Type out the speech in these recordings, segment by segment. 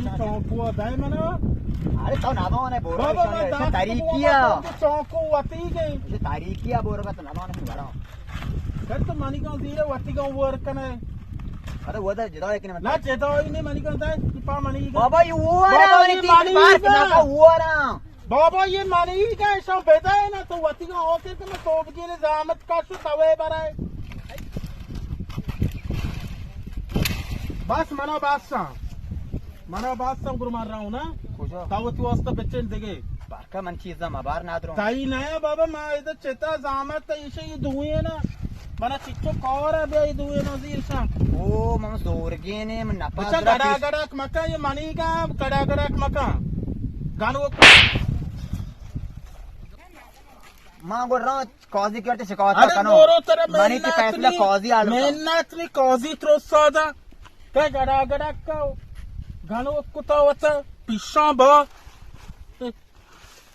چانکو دے منا۔ ارے تو نہ بانے بورو بابا، ایشانی من ایشی دست تاریخی بوما آ۔ تو چانکو وتی گئی۔ ایشی تاریخی آ بورو تو نہ بانے شو برا۔ کر تو منی کان زیرے وتی کان ور کنے۔ ارے وہ تو جدا ہے کہ نہ جدا ہی نہیں منی کان دے۔ پا منی کان۔ بابا یہ وہ بابا، رہا، یہ منی تین منی بار کان۔ نہ وہ رہا۔ بابا، یہ منی کا ایشاں بدے نا، تو وتی کا ہوتے تو میں توبگی نے زحمت کا شو توے برائے۔ بس منا بس ہاں۔ منا بس ہاں، گرو مار رہا ہوں نا۔ کجا؟ تو وتی واسطہ بچن دگے۔ بارکا من چیزا مبار نادروں۔ تائی نیا بابا، ما ادا چتا زحمت تا ایشے یہ دوئے نا۔ منا چچو کور ہے بیا یہ دوئے نا زیر شاں۔ او، من زورگینے، من نپا بچا درا گڑا پیش۔ گڑا مکا، یہ منی کا گڑا گڑا مکا۔ گانو ما گو رات قاضی کرتے شکایت ارے کنو۔ گورو ترا منی تی محنت فیصلہ نی، قاضی آلو کا۔ محنت نی قاضی ترو سادا۔ کہ گڑا گڑا کا گانو کتا وتا پیشاں با۔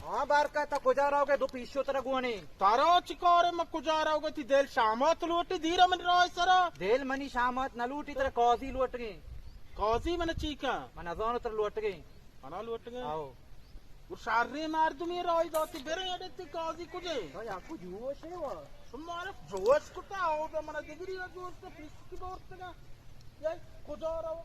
ہاں بارکا، تا کجا رہو گے؟ دو پیشو ترا گونے۔ ترا چی کارے؟ ما کجا رہو گے؟ تی دل شامات لوٹی دیرا من رائے سرا۔ دل منی شامات نہ لوٹی، ترا قاضی لوٹ گئے۔ قاضی من چی کا؟ من ازانو ترا لوٹ گئے۔ منا لوٹ گئے۔ آؤ۔ اور شاری مردمی رائی داتی برے اڑے تی قاضی کجے؟ تو یا کو جوش ہے وا۔ شمارا جوش کتا آؤ دا منا دگری جوش تو پیس کی بورتگا۔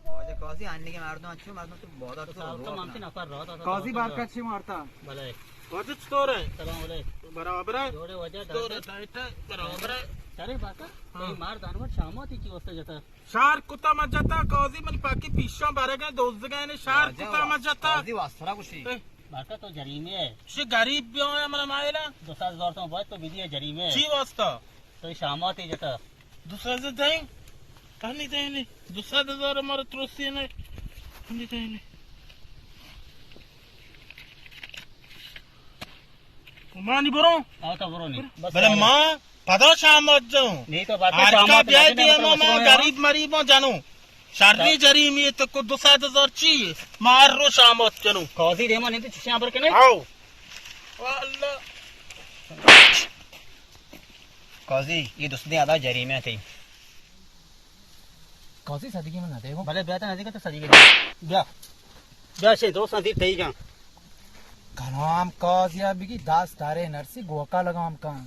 واجہ قاضی آنی کے مردم اچھو، مردم تو بہت اچھو۔ سال تو ممکن نفر رہا تھا۔ قاضی بارکا چی مارتا؟ بلے۔ واجہ چطور ہے؟ سلام علیکم۔ برابر ہے؟ جوڑے واجہ چطور ہے؟ ٹائٹ ہے؟ برابر ہے؟ سرے بارکا؟ ہاں۔ کوئی مار دانور شاماتی چی واسطہ جتا؟ شار کتا ما جتا، قاضی من پاکی پیشاں برگے دوزگے نے، شار واجہ کتا ما جتا۔ قاضی واسطہ گوشی۔ اے۔ بارکا تو جریمے ہے۔ شی غریب بیاں من مائلا۔ دو سد ہزار تو باید تو بدی جریمے ہے۔ چی واسطہ؟ تو شاماتی جتا۔ دو سد دیں؟ پانی دیں نے۔ دو سد ہزار ہمارا تروسی نے۔ پانی دیں نے۔ مانی برو۔ آتا برو نہیں۔ بس بلے سارے۔ ما پدا شامات جاؤں۔ نہیں تو بات ہر کا شامات بیا لگے نا، دے مطلب ما، ما غریب مریباں جانو۔ شرنی جریمی تو کو دو سد ہزار چی؟ ما ہر رو شامات جنو۔ قاضی دیما نہیں تو چشاں پر کنے؟ آؤ۔ واللہ۔ قاضی، یہ دوست دیں ادا جریمے تھی۔ قاضی صدیقی من نہ دے گو۔ بلے بیا تو نزدیک تو صدیقی دے۔ بیا۔ بیا شے دوست نزدیک تھی گا۔ کلام قاضی بگی داس دارے نرسی گوکا لگام کان۔